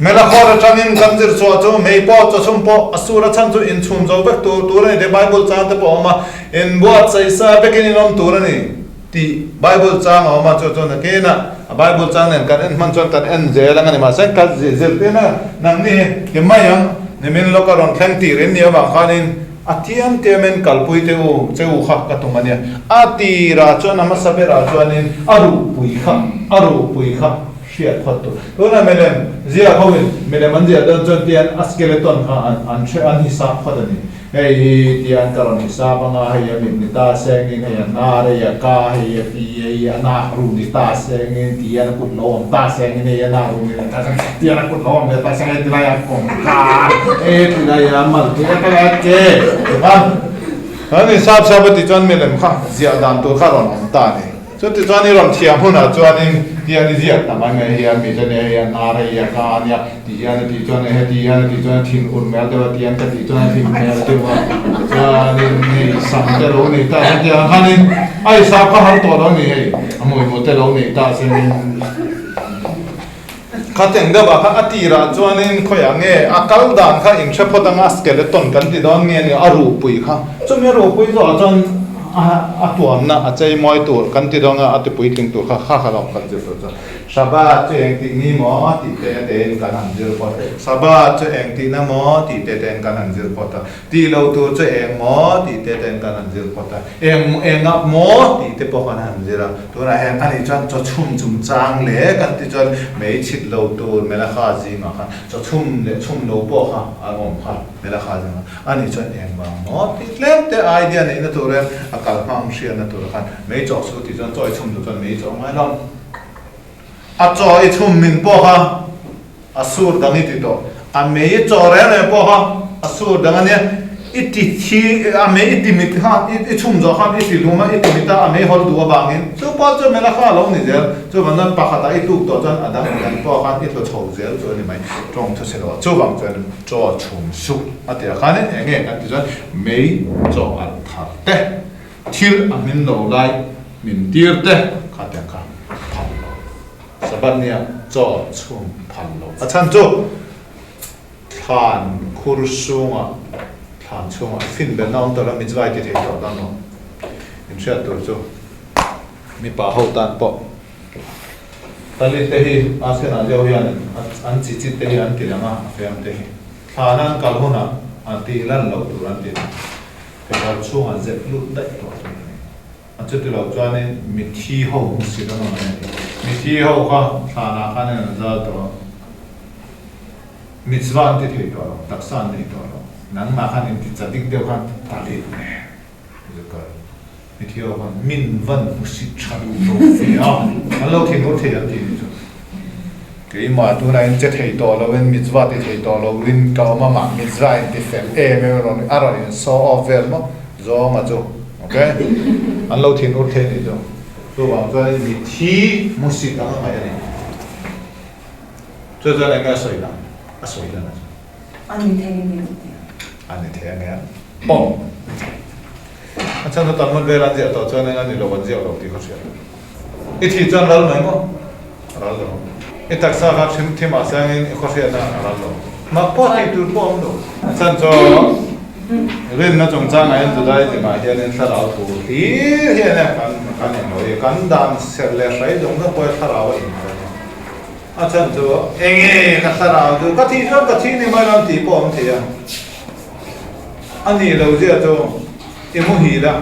Melakhawr atangin kan zir chhuah chu mei pawh chawchhum pawh a sur a chhan chu inchhun zo vek tur tur a ni tih Bible chang te pawh a awm a, inbuatsaih sa vekin in awm tur a ni. Tih Bible chang a awm a, chu chuan nakinah a Bible chang nen kan en hman chuan kan en zel ang a ni. Mahse ka zirtir na nangni hi ti mai ang, nimin lawka rawn thleng tir in nih avang khanin a tiam tiamin kalpui te u che u kha ka tum a nia. A tirah chuan a hmasa berah chuanin a ruhpui kha a ruhpui kha hriat phawt tur. Tunah milem ziak hoin milem an ziah dawn chuan tian a skeleton kha an an hre an hisap phawt a ni. Hei hi tian ka rawn hisap anga, hei a mit ni ta sengin, hei a hnar, hei a ka, hei a pi, hei a nak ru ni ta sengin, tian a kut lo awm ta sengin, hei a nak ru ni ta sengin, tian a kut lo awm ve ta sengin, hei tilai a kawngka, hei tilai a mal te a tilai a ke, tichuan kan hisap sap a tichuan milem kha ziah dan tur kha rawn awm ta a ni. Chutichuan i rawn thiam hunah chuanin tian i ziak ta mai mai hian mite nen hian hnar a iak a ania ti hian a tih chuan heti hian a tih chuan a thin ur mel deuh a tian ka tih chuan a hlim hmel deuh a chuanin hei sam te lo nei ta heti ang khanin a i sap kha har tawh lo ni hei a hmuihmu te lo nei ta senin khateng deuh ah khan a tirah chuanin khawiah nge a kal dan kha inhre phawt anga skeleton kan ti dawn nge nia a ruhpui kha chumi a ruhpui zawhah chuan a tuamna a chei mawi tur kan ti dawn a a ti puitling tur kha kha kha lawm kan zir tur chuan Shabbat chu eng tih ni maw tih te tein kan han zir phawt Shabbat chu eng tihna maw tih te tein kan han zir phawt a Tih lo tur chu eng maw tih te ten kan han zir phawt a, eng eng ah maw tih te pawh kan han zir a, tunah hian ani chuan chaw chhum chung chang leh kan ti chuan mei chhit lo tur Melakha zingah khan chaw chhum leh chhum lo pawh kha a awm kha Melakha zingah ani chuan eng vang maw tih tlem te idea neihna tur hian a kal hmang hriatna tur khan mei chawh chu tih chuan chaw i chhum duh chuan mei chawh ngai lo a chaw i chhum min pawh kha A sur dang i ti tawh. A mei i chaw reng reng pawh kha a sur dang a nia. I ti thi, a mei i ti mit kha, i chhum zawh khan i ti lum a, i ti mit a, a mei hawl duh avangin chu pawh chu mela kha a lo ni zel. Chuvang chuan pakhatah i tluk tawh chuan a dang a dang pawh khan i tlu chho zel chu a ni mai. Tawng thu chhe lo ah chuvang chuan chaw chhum suh a ti ah khanin eng nge kan ti chuan mei chaw alh thar te, thil a hmin lo lai min tir te kha tiang kha phal lo. Sabbath nia chaw chhung phal lo. A chhan chu thlan khur chhungah, thlan chhungah fin belhna awm tawh lo, mitzvah i ti thei tawh dawn lo. Inhriat tur chu mipa ho tan pawh talit te hi Asen-ah deuh hian an chi chit te hi an ti lang a, a fiam te hi. Thlan an kal hunah an tih lan loh tur an ti lang. Kekawr chhungah zep lut daih tawh tur a ni. A chuti loh chuanin mithi ho hmusit an awm a ni. Mithi ho kha thlanah khan in an zal tawh a, mitzvah an ti thei tawh lo, taksa an nei tawh lo. Nangmah khan inti chadik deuh khan talit nen zukar. Mithi ho khan min van hmusit tha duh lo ve a, an lo thinur thei an tih ni chu. Keimah tunah in che thei tawh lo in mitzvah ti thei tawh lo in ka awm a, mah mitzvah inti fel em em a rawn a rawn in show off vel maw zawnga chu. Ok, an lo thin ur thei a nih chu. Chuvang chuan mi thi hmusit ang a ngaih a ni. Chu chuan eng nge a sawi dan? A sawi dan a chu. A ni thei a nge chuti? A ni thei a nge a? Aw. A chhan chu Talmud vel an ziah tawh chuan eng a ni lo an ziak lo tih kha hriat. I thih chuan ral mai maw? A ral lo. I taksa kha thim thim ah siangin i khawhriatna a ral lo. Mak pawh tih tur pawh a awm lo. A chhan chu rinna chungchangah hian Judaism ah hianin thlarau thu hlir hian e kan kan inhawi a, kan dan serh leh hrai zawng zawng pawh hi thlarau a inhawi a nia. A chhan chu enge ka thlarau chu ka thih chuan ka thih ni mai lo an tih pawh a awm thei a. A nih lo zia chu i muhil a.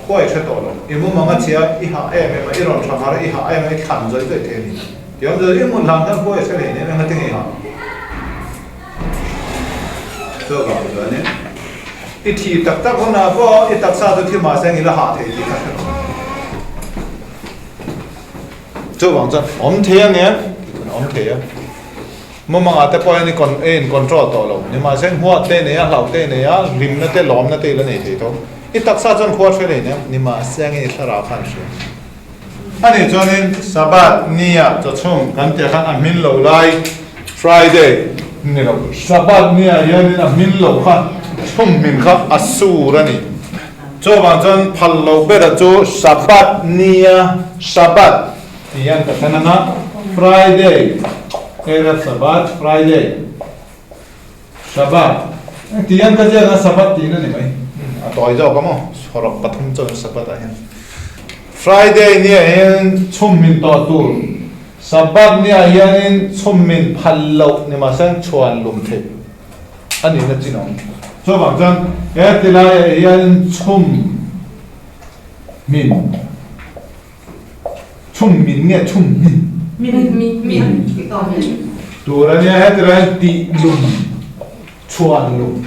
Khuai hre tawh lo. I mumang a chhia, i hah em em a, i rawn tha har a, i hah em a, i thlan zawih zawih thei a ni. Ti awm zawih, i hmun hlan khan khuai hre leh nen eng a ti ngei hah. Chuvang chuanin i thih tak tak hunah pawh i taksa chu thi mahse eng i la hah thei tih kha hre tawh. Chuvang chuan awm thei ang em? Tih chuan awm thei a. Mumangah te pawh hian i con i in control tawh lo. Nimahse hmuah te i nei a, hlauh te i nei a, hlimna te, lawmna te i la nei thei tho. I taksa chuan khua hre leh nia, nimahse angin i thlarau khan hria. Ani chuanin Sabbath nia chawchhum kan tih khan a hmin lo lai Friday ni lo. Sabbath nia hianin a hmin lo kha chhum hmin kha a sur a ni. Chuvang chuan phal lo bera chu Sabbath nia Sabbath tih hian ka thlen anga Friday Erev Sabbath Friday Shabbat tih hian ka ziak a Sabbath tihna ni mai a tawi zawk a maw hawrawp pathum chuan Sabbath ah hian. Friday nia hian chhum min tawh tur, Sabbath nia hianin chhum min phal loh ni mahse chhuan lum theih a nihna chin a awm. Chuvang chuan he tilaiah hianin chhum min, chhum min nge chhum min? Min, min, tur a nia, he tilaiah hian tih lum, chhuan lum.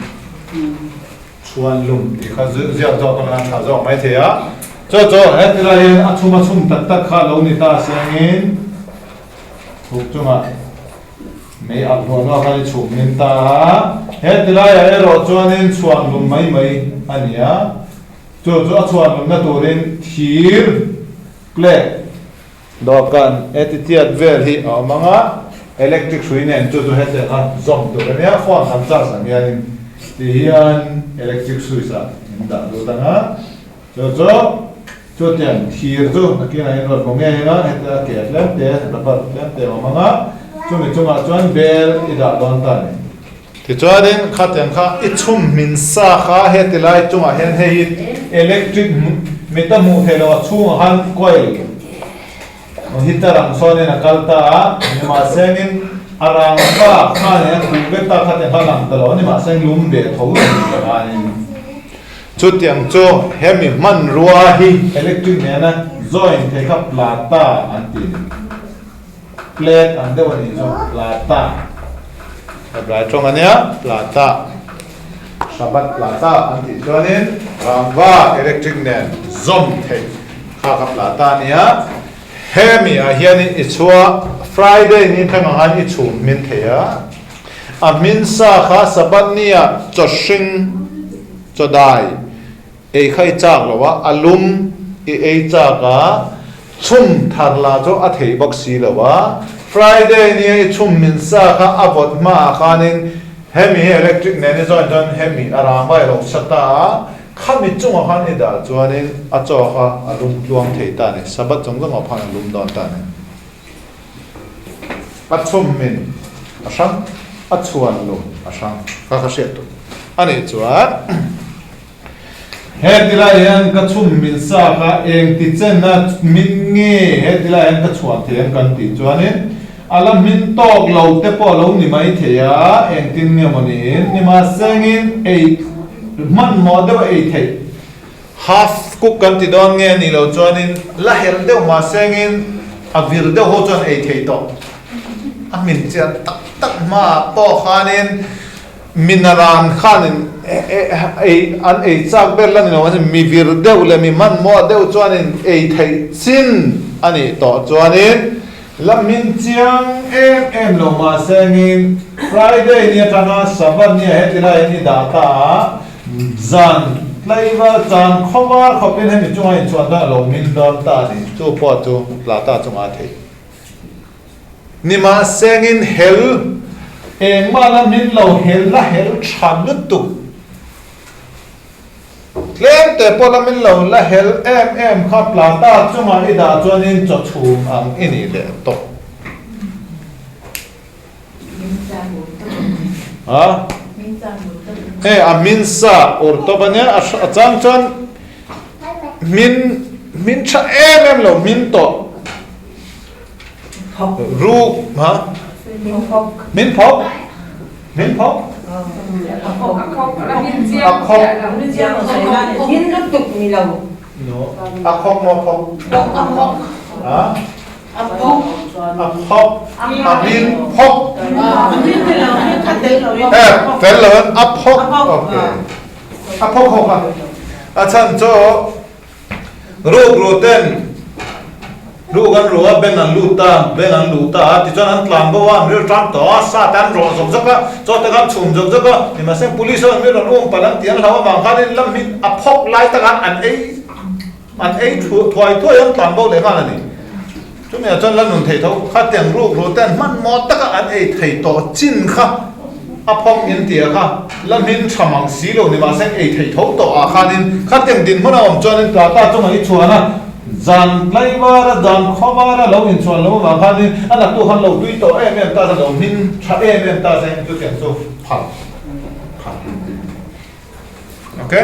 Chhuan lum tih kha ziak zawk a tha zawk mai thei a. Chaw chaw heti lai hian a chhum a chhum tak tak kha lo ni ta sengin thuk chungah mei a hluah hluah khan i chhum min ta a. Heti laiah erawh chuanin chhuan lum mai mai a ni a. Chu chu a chhuan lumna turin thir plate Dawhkan etichiat vel hi a awm ang a, electric hrui nen chu chu hetiang kha zawm tur a nia, phone kan charge ang hianin ti hian electric switch ah min dah lut ang a, chu chu chutiang thir chu nakinah in rawn hmu ngei ang a, hetia a ke tlem te rubber tlem te a awm ang a, chumi chungah chuan bel i dah dawn ta a ni. Tichuanin khatiang kha i chhum hmin sa kha heti lai chungah hian hei hi electric mit a hmuh theih loh a chhungah khan coil heater ang sawnin a kal ta a, nimahsengin a rang bak khanin a khuh vek ta khatiang kha a lang ta lo a, nimahseng lum ve tho a ni ta khanin chutiang chu hemi hmanrua hi electric nena join thei kha plata an ti a ni. Plate ang deuh a nih chu plata. Heblai tawng a nia plata. Shabbat plata an tih chuanin rangva electric nen zawm theih kha kha plata a nia. Hemi ah hianin i chhuah Friday ni thleng ang khan i chhum hmin thei a. A hmin sa kha Sabbath ni ah chaw hring chaw dai Ei kha i chak lo a, a lum i ei chak a, chhum thar lah chu a thei bawk si lo a. Friday nia i chhum min sa kha a vawt hmaah khanin hemi hi electric nen i join chuan hemi a rang vai lo sa ta a, khami chungah khan i dah chuanin a chaw kha a lum tluang thei ta a ni. Sabbath chung zawngah khan a lum dawn ta a ni. A chhum min a hrang, a chhuan lum a hrang kha ka hriat tur a nih chuan. He tilai hian ka chhum min sa kha eng ti chen a min nge he tilai hian ka chhuah thei ang kan tih chuanin a la hmin tawk lo te pawh a lo ni mai thei a, engtin nge maw niin nimahsengin ei hmanhmawh deuh a ei theih half cook kan ti dawn nge nih loh chuanin la hel deuh mahsengin a vir deuh ho chuan ei thei tawh a hmin chian tak tak hmaah pawh khanin Minaran khanin ei an ei chak ber la ni lo mahse mi vir deuh leh mi hmanhmawh deuh chuanin ei theih chin a nih tawh chuanin la hmin chiang em em lo mahsengin Friday ni atanga Sabbath nia heti laiin i dah ta a, zan tlaival chan khawvar khawpin hemi chunga inchhuan chuan a lo hmin dawn ta a ni. Chu pawh chu Plata chungah a theih. Nimahsengin hel engmah la min lo hel la hel tha lutuk. Tlem te pawh la min lo la hel em em kha plata chungah i dah chuanin chaw chhum ang i nih leh tawh. Ha? Hei a min sa ur tawp a nia a chang chuan min min tha em em lo min tawh. Ruk ha? Min phawk. Min phawk. A khawk. Min lutuk ni lo. No. A khawk maw phawk? A khawk. Ha? A phawk. A phawk. A min phawk. Eh, fel lo a phawk. Okay. A phawk ho kha. A chhan chu Rukru ten ruk an ru a, bank an lut ta, bank an luh ta a, tichuan an tlan bo a, an ril tang tawh a, sa te an rawh zawk zawk a, chaw te kha an chhum zawk zawk a, nimahse police ho an mi rawn um palh an tih an hlau avang khanin lam hi a phawk lai takah an ei an ei thuai thuai an tlan bo leh nghal a ni. Chumi ah chuan la nun thei tho kha tiang rukru ten hmanhmawh taka an ei thei tawh chin kha a phawk in tia kha la hmin tha mang si lo ni mahse ei thei tho tawh ah khanin kha tiang dinhmun a awm chuanin tlata chungah i chhuan a zan tlaivar a zan khawvar a lo inchhuan lo avang khanin a naktu khan lo tui tawh em em ta se lo hmin tha em em ta se chutiang chu phal phal. Ok.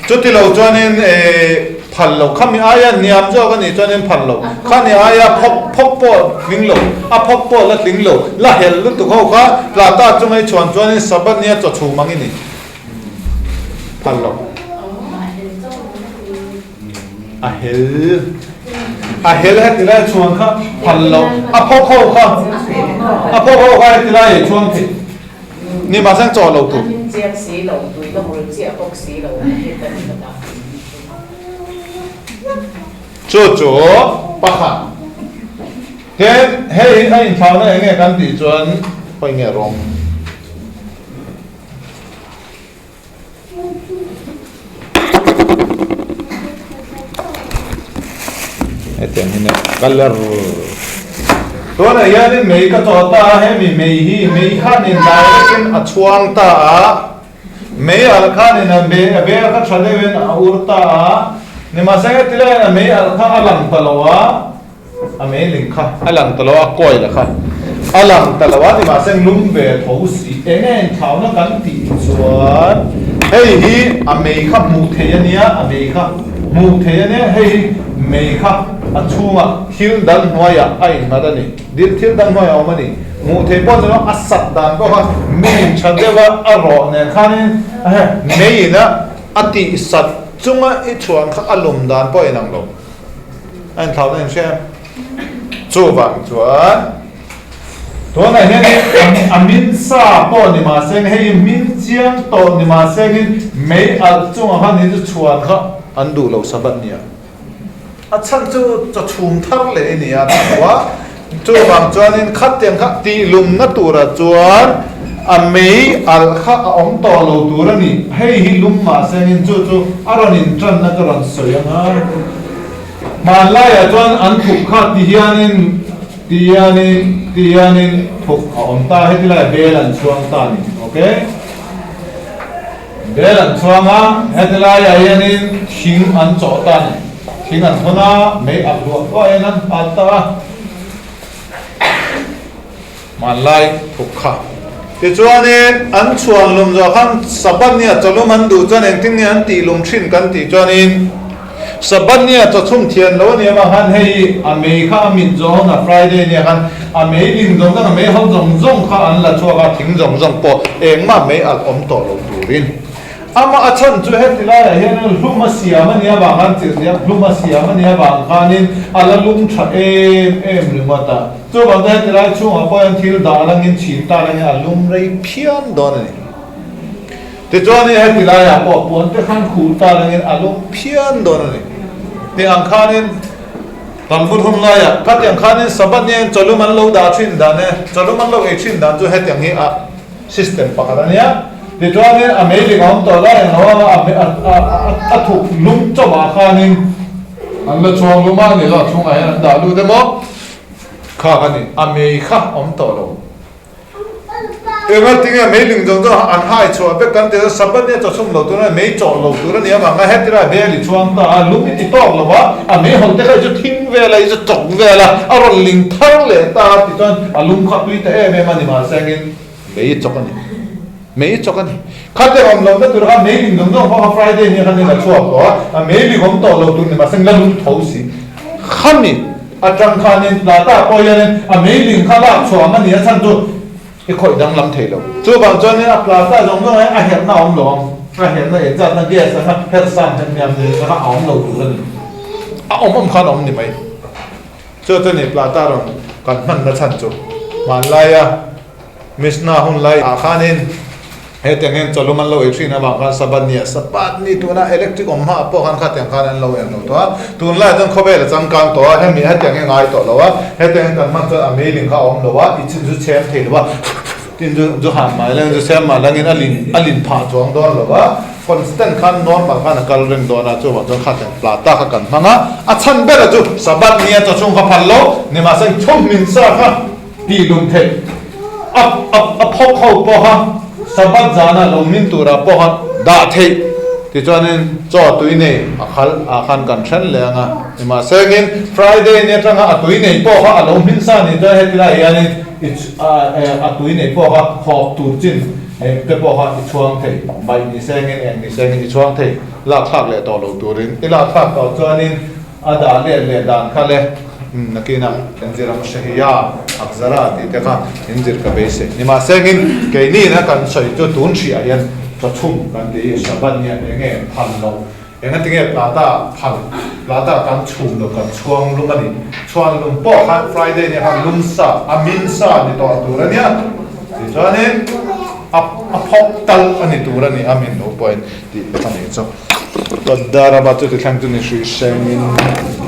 Chuti lo chuanin phal lo, khami aia hniam zawk a nih chuanin phal lo, khami aia phawk phawk pawh tling lo, a phawk pawh la tling lo, la helh lutuk ho kha Plata chunga i chhuan chuanin Sabbath nia chaw chhum ang i ni. Phal lo. A hel. A hel heti lai chhuan kha phal lo, a phawk ho kha, a phawk ho kha heti lai ei chhuang thei. Ni mahse an chaw lo tur. An in chiang si lo, tui la hul chiah bawk si lo, heta ni ka dah. Chu chu pakhat. Tin, hei a inthlauhna eng nge kan tih chuan hawi nge rawng. Hetiang hi nia colour tunah hianin mei ka chaw ta a hemi mei hi mei khanin direct in a chhuang ta a mei alh khanin a be a bel kha tha deuhin a ur ta a nimahse heti laiin a mei alh kha a lang ta lo a. A meiling kha a lang ta lo a, coil kha a lang ta lo a, nimahse lum ve tho si. Eng nge inthlauna kan tih chuan hei hi a mei kha hmuh theih a nia, a mei kha hmuh theih a nia, hei hi mei kha a chhungah thil dang hnuaiah a innghat a ni, dil thil dang hnuaiah a awm a ni. Hmuh theih pawh ni lo, a sat dan pawh kha meiin tha deuha a rawh nen khanin meiin a tih sat chunga i chhuan kha a lum dan pawh a inang lo. A inthlauhna in hria em? Chuvang chuan tunah hianin a min sa pawh ni mahse hei min chiang tawh ni mahse mei alh chungah khan in chu chhuan kha an duh lo Sabbath nia. A chhan chu chaw chhum thar leh i ni a ti a, chuvang chuanin khatiang kha tihlumna turah chuan a mei alh kha a awm tawh lo tur a ni. Hei hi lum mahse chu chu a rawn intanna ka rawn sawi ang a. Hmanlaiah chuan an thup kha ti hianin, ti hianin, ti hianin thup a awm ta, heti laiah bel an chhuang ta a ni, ok. Bel an chhuang a, heti laiah hianin thing an chawh ta a ni, thing an thawn a, mei alh hluah hluah hian an hal ta a. Hmanlai thup kha. Tichuanin an chhuan lum zawh khan Sabbath nia chawlum an duh chuan engtin nge an tih lum thin kan tih chuanin Sabbath nia chawchhum thian lo a nia mah khan hei a mei kha a mit zawh hunah Friday nia khan a mei ling zawng zawng a mei ho zawng zawng kha an la chhuak a thing zawng zawng pawh engmah mei alh awm tawh lo turin Amah a chhan chu heti laiah hianin hlum a siam a nih avang khan chirhdiak hlum a siam a nih avang khanin a la lum tha em em ringawt a. Chuvang chuan heti lai chhungah pawh hian thil dah langin chhin ta langin a lum rei phian dawn a ni. Tichuanin heti laiah pawh puan te khan khuh ta langin a lum phian dawn a ni. Tih ang khanin Talmud hun laiah khatiang khanin Sabbath nia chawlum an lo dah thin dan e, chawlum an lo ei thin dan chu hetiang hi a System pakhat a nia. Tichuanin a meiling a awm tawh lai ang lo a, a thuk lum chawmah khanin an la chhuang lum a, ni lo a chhungah hian an dah lut emaw kha ka ni, a mei kha awm tawh lo. Enga tinge meiling zawng zawng an hai chhuah vek kan ti a, Sabbath nia chawchhum lo tur a ni, mei chawh lo tur a ni avang khan hetilai bel i chhuang ta a, lum i ti tawk lo va, a mei hawn te kha i chu thing vel a, i chu chawk vel a, a rawn ling thar leh ta a, tichuan a lum kha tui ta em em a ni mahse angin Mei chawk a ni. Mei chawk a ni. Khate awm lohna tur kha mei ling zawng zawng pawh kha Friday nia khan in a chhuak tawh a, a mei ling awm tawh lo tur ni mahse la lum tho si. Khami atang khanin Plata pawh hianin a mei ling kha lak chhuah ang a ni a chhan chu i khawih danglam thei lo. Chuvang chuanin a Plata zawng zawng hian a herhna a awm lo ang. A herhna engzatna gas anga herh san herh hniam nei kha a awm lo tur a ni. A awm awm khan a awm ni mai. Chu chu ni Plata rawn kan hmanna chhan chu hmanlaia Mishnah hun lai ah khanin hetiang hian chawlum an lo ei thin avang khan Sabbath ni ah Sabbath ni tuna electric awm hma ah pawh khan khatiang khan an lo eng lo tawh a, tunlai chuan khawvel a changkang tawh a, hemi hetiang hi a ngai tawh lo a, hetiang hi kan hman chuan a meiling kha a awm lo a, i chin chu chhem thei lo a, tin chu chu han mai langin chu chhem mah langin a lin a lin phah chuang dawn lo a, constant khan normal khan a kal reng dawn a, chuvang chuan khatiang plata kha kan hmang a, a chhan ber chu Sabbath ni a chawchhung kha phal lo, nimahse chhumhmin sa kha. Tih lum theih a a phawk ho pawha Sabbath zana lo min turah pawha dah theih tichuanin chaw tui nei a khal ah khan kan then leh ang a, nimahsengin Friday ni atanga a tui nei pawh kha a lo hmin sa ni chuan heti lai hianin a tui nei pawh kha hawp tur chin. Eng te pawh kha i chhuang thei, bai ni sengin eng ni sengin i chhuang thei, lak thlak leh tawh lo turin i lak thlak tawh chuanin a dah let leh dan kha le nakinah kan zir ang Shahia, Akzara tih te kha in zir ka beisei. Nimahsengin keini ina kan sawi chu tun hriah hian chawchhum kan ti hi Shabbat nia eng nge phal loh Engati nge plata phal, plata kan chhum lo kan chhuang lum a ni. Chhuan lum pawh khan Friday nia khan lum sa, a min sa ni tawh tur a nia. Tichuanin a a phawk tal a ni tur a ni, a min lo pawhin tih te kha ni chu. Chuan Daraba chu tithleng chu ni hruihhrengin.